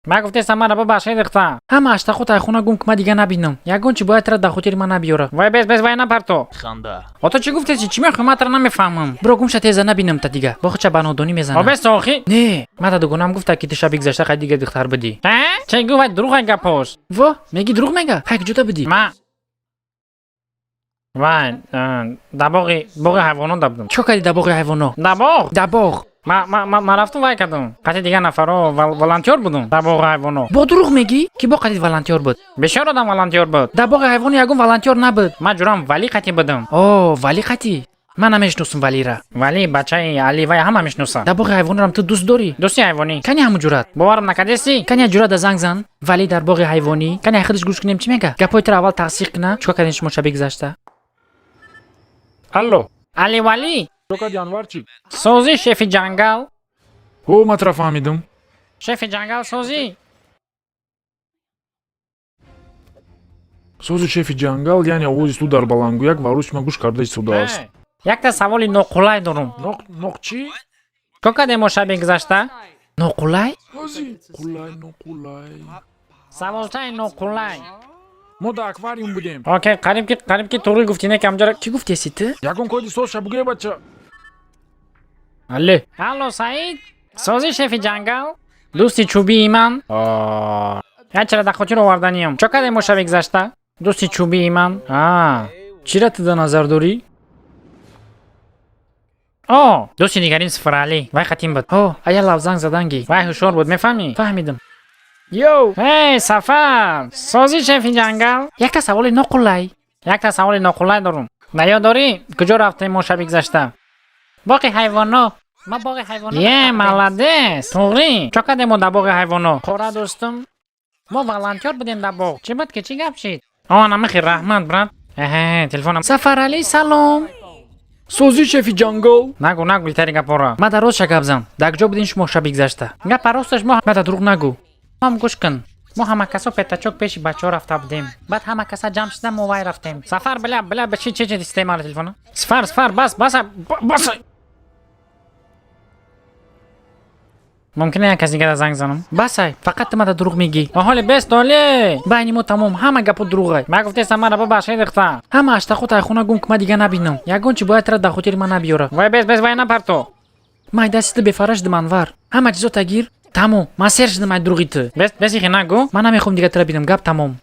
Ма гуфтестам, мара бубахшед, духтар. Ҳама аштақо тайхона гум ки, ма дига набинам. Ягон чи бояд тара дар хотири ман набиёра. Вай, бес, бес, вай, напарто. Ханда. Ото, чӣ гуфтеси? Чӣ мехоҳӣ? Ман тара намефаҳмам. Биро, гум ша, теза набинам та дига. Бохча ба нодонӣ мезанам. Обес, охи. Не, ма да дугонам гуфта, ки ту шаби гузашта қай дига духтар будӣ. Чӣ гуфт? Вай дурӯғ гапош. Во, меги дурӯғ мега? Хай, куҷода будӣ? Ма вай дар боғи ҳайвонот да будам. Чӣ кардӣ дар боғи ҳайвонот? Дар боғ? Дар боғ. Ма рафтум, вай кардум. Қати дигар нафарҳо волонтёр будум дар боғи ҳайвонот. Бо дурӯғ мегӣ? Ки бо қати волонтёр буд? Бисёр одам волонтёр буд. Дар боғи ҳайвоно ягон волонтёр набуд. Ман ҷурам Вали қати будум. О, Вали қати? Ман намешиносум Валира. Вали бачаи Али, вай ҳама мешиноса. Дар боғи ҳайвонорам ту дӯст дорӣ? Дӯсти ҳайвонӣ. Кани ҳамун ҷурат? Боварам накардеси? Кани ҷурат да занг зан. Вали дар боғи ҳайвонӣ. Кани худаш гӯш кунем, чӣ мега? Гапҳои туро аввал тасдиқ куна. Чикор кардем шумо шаби гузашта? Алло. Али, Вали. Чо кади, Анварчик? Созӣ, шефи ҷангал. Ҳо, ман тура фаҳмидум. Шефи ҷангал, созӣ? Сози, шефи ҷангал, яъне овози ту дар баландгӯяк ва рӯси ман гӯш карда истодааст. Якта саволи ноқулай дорум. Ноқ ноқ чӣ? Чикор кардем мо шаби гузашта? Ноқулай? Ози қулай, ноқулай. Саволчаи ноқулай. Мо дар аквариум будем. Окей, қариб ки туғри гуфтӣ, не ки ҳамҷара. Чӣ гуфтеси ту? Ягон коди соз ша бугӯе, бача. Алле. Алло, Саид, созӣ, шефи ҷангал, дӯсти чӯбии ман. Як чира дар хотир оварданиям. Чо кардем мо шаби гузашта, дӯсти чӯбии ман? Чира ту дар назар дорӣ? О, дӯсти дигарим Сифралӣ, вай хатим буд. Ҳо, ая лав занг заданги. Вай ҳушёр буд, мефаҳмӣ? Фаҳмидам. Йоу. Эй, Сафар, созӣ, шефи ҷангал? Якта саволи ноқулай. Якта саволи ноқулай дорум. На ёд дорӣ, куҷо рафтем мо шаби гузашта? Боғи ҳайвоно. Ма боғи ҳайвонот. Е, молодец, туғрӣ. Чо кардем мо дар боғи ҳайвоно, қора дӯстум? Мо волонтёр будем дар боғ. Чӣ буд ки, чӣ гап шид? О, намихи, раҳмат, брат. Эҳе, телефонам. Сафаралӣ, салом. Созӣ, шефи ҷангал? Нагу, нагу итари гапора. Ма дар ростша гап зан. Дар куҷо будин шумо шаби гузашта? Гапа росташ, мо Ма дар дурӯғ нагӯ. Ҳам гӯш кун. Мо ҳама касо пятачок пеши бачаҳо рафта будем. Баъд ҳама каса ҷамъ шуда, мо вай рафтем. Сафар, бля, бля, чи чи чи истемали телефона? Сафар, Сафар, бас, бас, бас. Мумкин як кас дигара занг занам? Басай, фақат ту ма дар дурӯғ мегӣ. Оҳоли бес толе. Байни мо тамом, ҳама гапо дурӯғай. Ма гуфтестам, мара бубахшед, духтар. Ҳама аштақо тайхона гум ки, ма дига набинам. Ягон чи бояд тара дар хотири ман набиёра. Вай, бес, бес, вай, напарто. Май дасти ту бефара шудам, Анвар. Ҳама чизо тагир тамом, ман сер шудам ай дурӯғи ту. Бес, бес, ихи нагу. Ман намехоҳам дига тура бинам, гап тамом.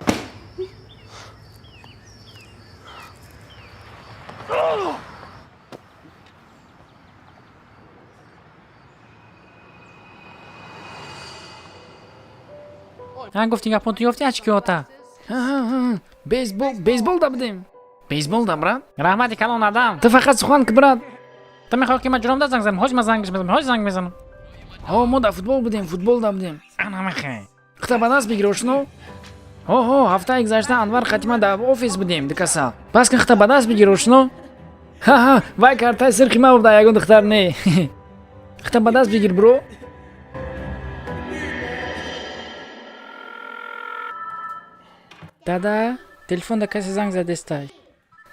Ҳа, гуфти гапон ту ёфти ачкиота. Бейсбол, бейсбол да будем, бейсбол да, брат. Раҳмати калон, адам. Ту фақат сухан ки, брат. Ту мехоҳӣ, ки ман ҷуромда занг занам? Ҳози ман зангш мезанам, ҳози занг мезанам. Ҳо, мо дар футбол будем, футбол да будем. Анамихе. Хита ба даст бигир, ошно. Ҳо, ҳо, ҳафтаи гузашта Анвар қатима дар офис будем, дукаса. Бас кун, хита ба даст бигир, ошно. Ҳа-ҳа, вай картаи сирхи ма бурда, ягон духтар не. Хита ба даст бигир, бро. Дада, телефон да касе занг задестай.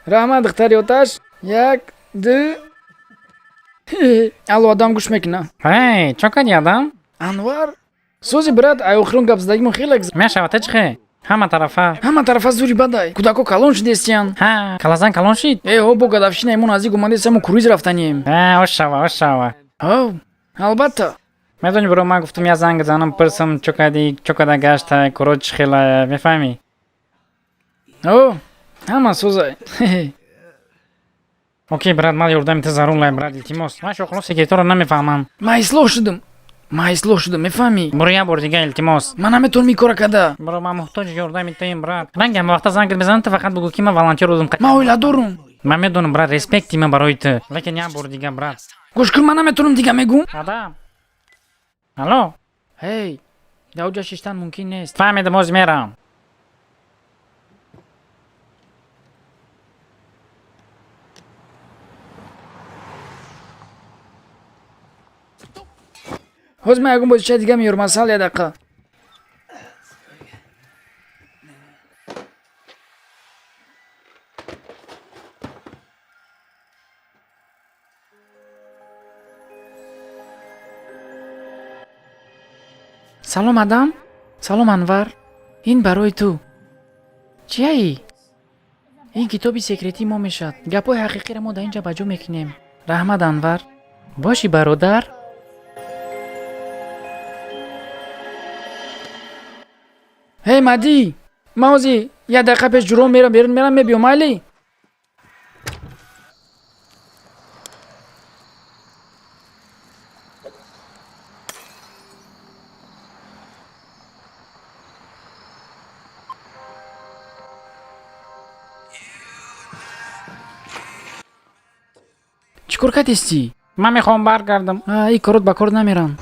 Раҳмат, духтари оташ. Як, ду. Алло, адам гӯш мекуна. Ҳей, чо кардӣ, адам? Анвар, сози, брат, ай охирон гап задагимон хеле Мешава, та чихе? Ҳама тарафа. Ҳама тарафа зури бадай. Кӯдако калон шудестиян. Ҳа, калазан калон шид? Э, ҳо, бо годовщинаи мо наздик омадест, мо круиз рафтанием. Ҳа, ошава, ошава. Ҳо, албатта. Медони, бро, ман гуфтам, я занг занам, пурсам, чо кардӣ, чо карда гашта, коро чӣ хела, мефаҳмӣ? Ҳо, ҳама созай. Окей, брат, ман ёрдами ту зарурай, брат, илтимос. Ман шоқло секретарро намефаҳмам. Ман ислоҳ шудам, ман ислоҳ шудам, мефаҳмӣ? Буро, як бор дига, илтимос. Ман наметавонам ин кора карда. Бро, ман муҳтоҷи ёрдами туем, брат. Ранги ҳама вақта зангат мезанам, ту фақат бугӯ, ки ман волонтёр будам. Ман оила дорум. Ман медонам, брат, респекти ман барои ту, лекин як бор дига, брат. Гӯш кун, ман наметавонам дига, мегӯм. Адам, алло. Ҳей, дар оҷа шиштан мумкин нест. Фаҳмидам, ҳозир мерам. Ҳозир ман ягон бозичаи дига меёрам, асал, як дақиқа. Салом, адам. Салом, Анвар, ин барои ту. Чияи ин? Китоби секретии мо мешавад. Гапҳои ҳақиқиро мо дар ин ҷа ба ҷо мекунем. Раҳмат, Анвар. Бошӣ, бародар. Ҳей, Мадӣ, ман ҳозир як дақиқа пеш ҷуром мерам, берун мерам, мебиём, майли? Чӣ кор кардистӣ? Ман мехоҳам баргардам. Ин корот ба кор намеранд.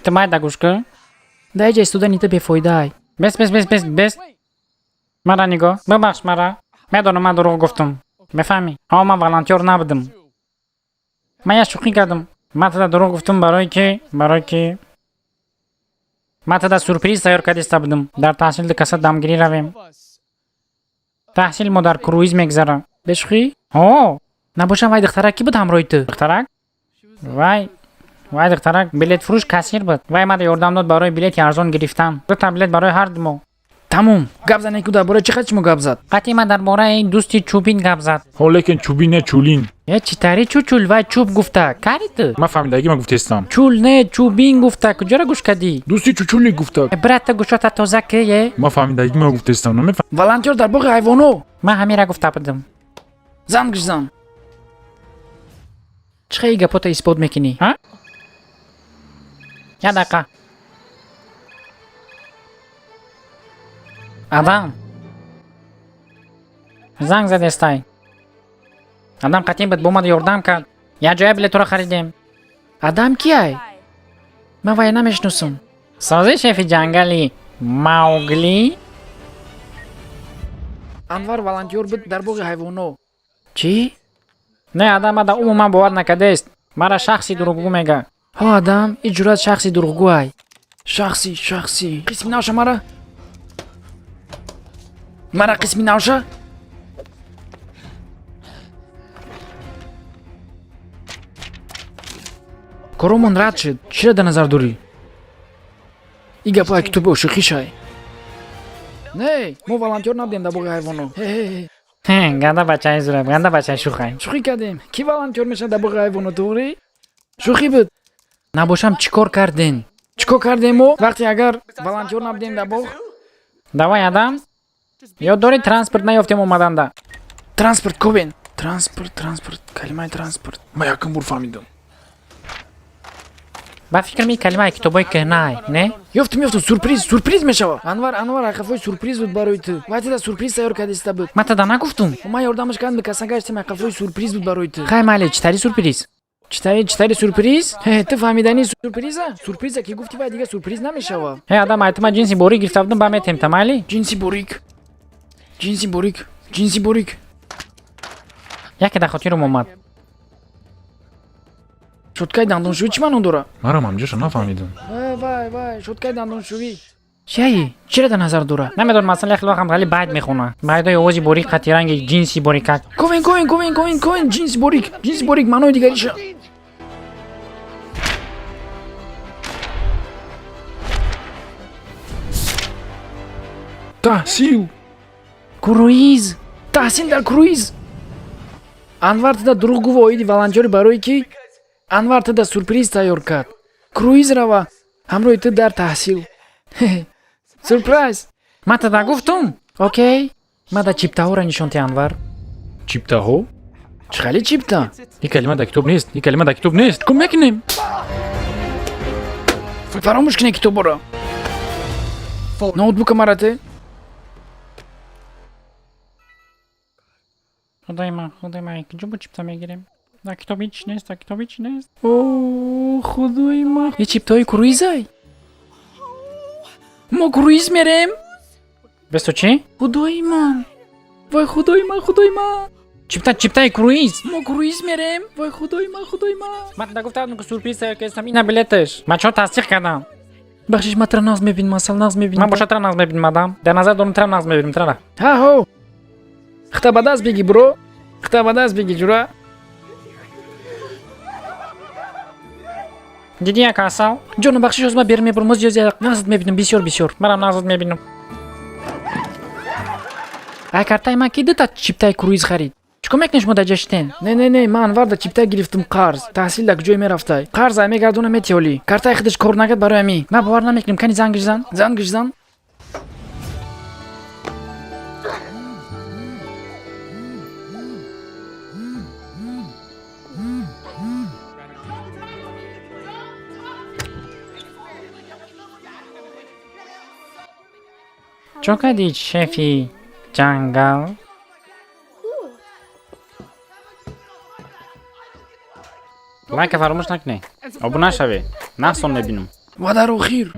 Ту майда гӯш кун. Дар иҷа истодани ту бефоидаай. Бес, бес, бес, бес, бес, мара нигоҳ. Бибахш мара, медонам, ман дурӯғ гуфтум, мефаҳмӣ? Ҳо, ман волонтёр набудам, ман як шӯхӣ кардам. Ман туда дурӯғ гуфтум, барое ки ман туда сюрприз тайёр кардиста будам. Дар таҳсил ду каса дамгирӣ равем. Таҳсил мо дар круиз мегзара. Бешӯхӣ? Ҳо. Набошам, вай духтарак кӣ буд ҳамроҳи ту? Духтарак? Вай духтарак билетфурӯш, кассир буд. Вай мада ёрдам дод барои билети арзон гирифтан, дута билет барои ҳар ду мо. Тамом, гап занед ку. Дар бораи чӣ қадр шумо гап зад? Қатъи ман дар бораи дӯсти чӯбин гап зад. Ҳо, лекин чӯбин не, чӯлин. Е, чӣ тари чучул? Вай чӯб гуфта кари ту. Ман фаҳмидагӣ, ман гуфтестам. Чул не, чӯбин гуфта. Куҷоро гӯш кардӣ? Дӯсти чучулӣ гуфта. Э, брат, ту гӯшота тоза ки е. Ман фаҳмидагӣ, ман гуфтестам, намефаҳм. Волонтёр дар боғи ҳайвоно. Ман ҳамира гуфта будам. Зан, гӯш зан. Чӣ хел гапота исбот мекунӣ? А? Як дақиқа, Адам занг задестай. Адам қатъин буд, бо мада ёрдам кард, як ҷоя билетро харидем. Адам кияй? Ман вая намешиносам. Сози шефи ҷангали Маугли. Анвар волонтёр буд дар боғи ҳайвоно. Чӣ? Не, Адам мада умуман бовар накардест. Мара шахси дурӯғгӯ мега. Ҳо, Адам ин ҷуръат шахси дурӯғгӯай. Шахси қисми навша мара қисми навша. Коромон рад шуд. Чиро дар назар дорӣ? Ин гапҳо як китоби ошиқишай. Не, мо волонтёр набудем дар боғи ҳайвоно. Ҳе-ҳе. Ҳе, ганда бачаи зураб, ганда бачаи шӯхай. Шӯхӣ кардем. Кӣ волонтёр мешавад дар боғи ҳайвоно, туғрӣ? Шӯхӣ буд. Набошам, чӣ кор карден? Чӣ кор кардем мо вақте агар волонтёр набудем дар боғ? Давай, Адам, ёд дорӣ, транспорт наёфтем омаданда? Транспорт ковен, транспорт, транспорт, калимаи транспорт. Ман якум бор фаҳмидам. Ба фикрам, ин калимаи китобҳои кӯҳнаай, не? Ёфтум, ёфтум! Сюрприз, сюрприз мешавад. Анвар, Анвар, айқафои сюрприз буд барои ту. Вай тида сюрприз тайёр кардиста буд. Ман тада нагуфтум. Ман ёрдамаш кардам, каса гаштем. Айқафои сюрприз буд барои ту. Хай, майли, чӣ тари сюрприз? Читари сюрприз? Ҳе, ту фаҳмидани сюрприза? Сюрприза ки гуфти, вай дига сюрприз намешавад. Ҳе, Адам, айтима ҷинси борик гирифта будум, ба метем та, майли? Ҷинси борик, ҷинси борик, ҷинси борик. Яке дар хотирам омад. Щёткаи дандоншӯӣ чӣ маъно дорад? Марам ҳамҷоша нафаҳмидам. Вай, вай, вай, щёткаи дандоншӯӣ. Чияи? Чиро дар назар дорад? Намедонам, масалан, як вақтам хеле байд мехона, байдои овози борик қати ранги ҷинси борикак. Ковен, ковен, ковен, ковен, ковен, ҷинси борик, ҷинси борик, маънои дигариша. Таҳсил. Круиз, таҳсил дар круиз. Анвар тида дурӯғ гуфт оиди волонтёри, барое ки Анвар тида сюрприз тайёр кард. Круиз рава ҳамроҳи ту дар таҳсил. Сюрприз. Ман тада гуфтум. Окей, ман да чиптаҳоро нишон ти, Анвар. Чиптаҳо? Чӣ хеле чипта? Ин калима дар китоб нест, ин калима дар китоб нест. Чӣ кор мекунем? Фаромӯш кунед китоборо. Ноутбука марате. Худои ман, худои ман, куҷо бо чипта мегирем? Дар китоб ҳеч нест, дар китоб ҳеч нест. О, худои ман, и чиптаҳои круизай. Мо круиз мерем. Бесто чӣ? Худои ман, вой, худои ман, худои ман! Чипта, чиптаи круиз. Мо круиз мерем. Вой, худои ман, худои ман! Ман тада гуфта будам, ки сюрприз тайёр кардам. Ина билеташ, ман чо тасдиқ кардам. Бахшиш, ман тра нағз мебинам, асал нағз мебинам. Ман боша тра нағз мебинам, Адам, дар назар дорам, тра нағз мебинам, трара. Ҳа, ҳо. Хта ба даст бигӣ, бро, хта ба даст бигӣ, ҷура. Дидӣ, як асал? Ҷону бахшиш, ҳозир ман берун мебурам, ҳозир нағзат мебинам, бисёр бисёр. Манам нағзат мебинам. Ай картаи ман ки дута чиптаи круиз харид? Чӣ кор мекунед шумо дар ҷа шитен? Не, не, не, ман Анвар да чипта гирифтам қарз. Таҳсил дар куҷое мерафтай? Қарз ай мегардона метиҳолӣ. Картаи худаш кор накард барои ҳамин. Ман бовар намекунем, кани зангиш зан, зангиш зан. Чо кардӣ, шефи ҷангал? Лайка фаромӯш накунед, обуна шавед, нағзтон мебинам. Ва дар охир.